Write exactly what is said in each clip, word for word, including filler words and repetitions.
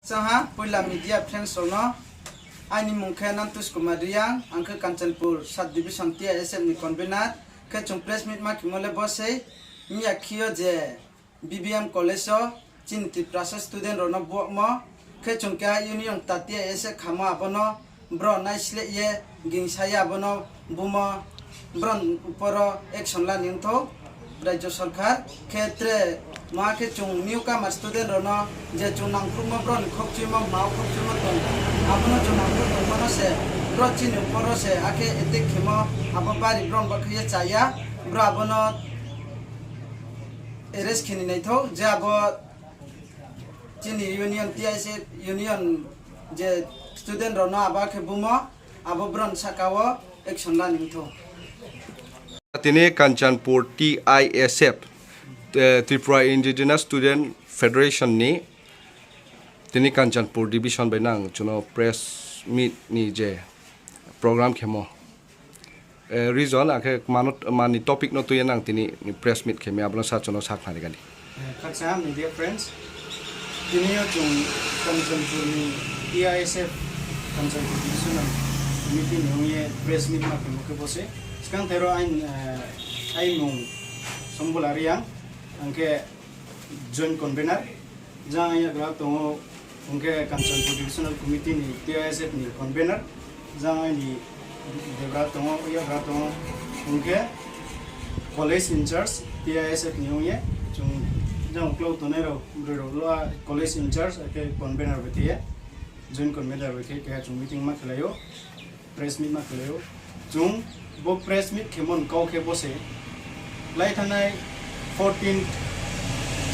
Saha poila media friends rao no, aini mung khe Nantush Kumar Reang, ang khe Kanchanpur Sub Division T I S F ni convener, khe chung press meet ma khemo le bo sei, miya khi yo je B B M college o chini Tiprasa student rao no buagmo, khe chung keha union ta T I S F khamo abo no brao naisleh ye gingsa ye abo no bumo, brao ni upor o action la ni ongthou rajyo sorkar. Khe tre ma khe chung newcomer student rao no je chung nangkhruhmo, brao ni khokchuimo, ma wo khokchuimo tong, abo no chung nangkhruh tongmo no se brao chini upor o se akhe attack khemo, abo bari brao ni bakhe ye cha ya, brao abo no arrest khe ni naithou, je abo chini union T I S F union je student rao no abo khe bumo, abo brao ni sahka wo action la ni ongthou. Tini Kanchanpur T I S F, eh, Tripura Indigenous Student Federation ni tini Kanchanpur division bai nang chuno press meet ni je program khemo, eh, reason akhe mano, mani topic no tui ye nang tini press meet khemi abo no sa chuno sakhnari gani. Eh, khaksa media friends, tini yo chung Kanchanpur ni T I S F Kanchanpur Divisional Committee ni ong ye press meet ma khemo khe bo se. Skang thero aini, eh, aini mung Sombula Reang, ang khe joint convener. Jang aini yagra tong ou, ong khe Kanchanpur Divisional Committee ni T I S F ni convener. Jang aini degra tong ou, yagra tong ou, ong khe college in charge T I S F ni ong ye. Chung jang uklau tongnai rao, broi rao lo, college in charge akhe convener bai khe ye, joint convener bai khe keha chung meeting ma khelai ou, press meet ma khelai ou. Chung bo press meet khemo ni kau khe bo se, lai thanngnai fourteen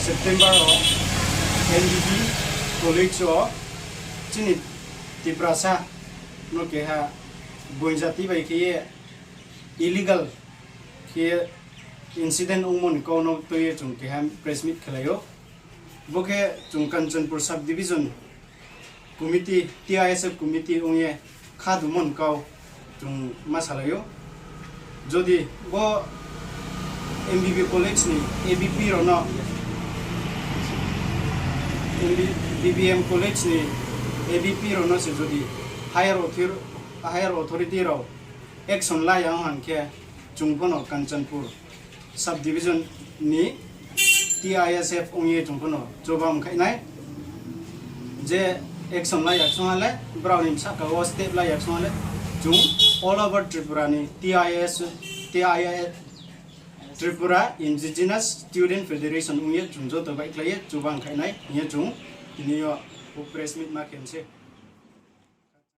September o N D B college o chini Tiprasa no keha boing jati bai khe ye illegal khe ye incident ongmo ni kau no tui ye chung keha press meet khelai ou. Bo khe chung Kanchanpur Sub Division Committee, T I S F committee ong ye khadumo ni kau chung ma salai ou. Jodi bo M B B college ni A B P rao no, M B, B B M college ni A B P rao no se jodi higher author-, higher authority rao action la ya ong hang khe, chung pho no Kanchanpur Sub Division ni T I S F ong ye chung pho no chuba mkhaih nai. Je action la ya ksong ha le, brao ni sahka wo step la ya ksong ha le, chung all over Tripura ni T I S, T I S, Tripura Indigenous Student Federation ong ye chung joto baihkhlai ye chuba mkhaih nai hing ye chung tini yo bo press meet ma khe mi se.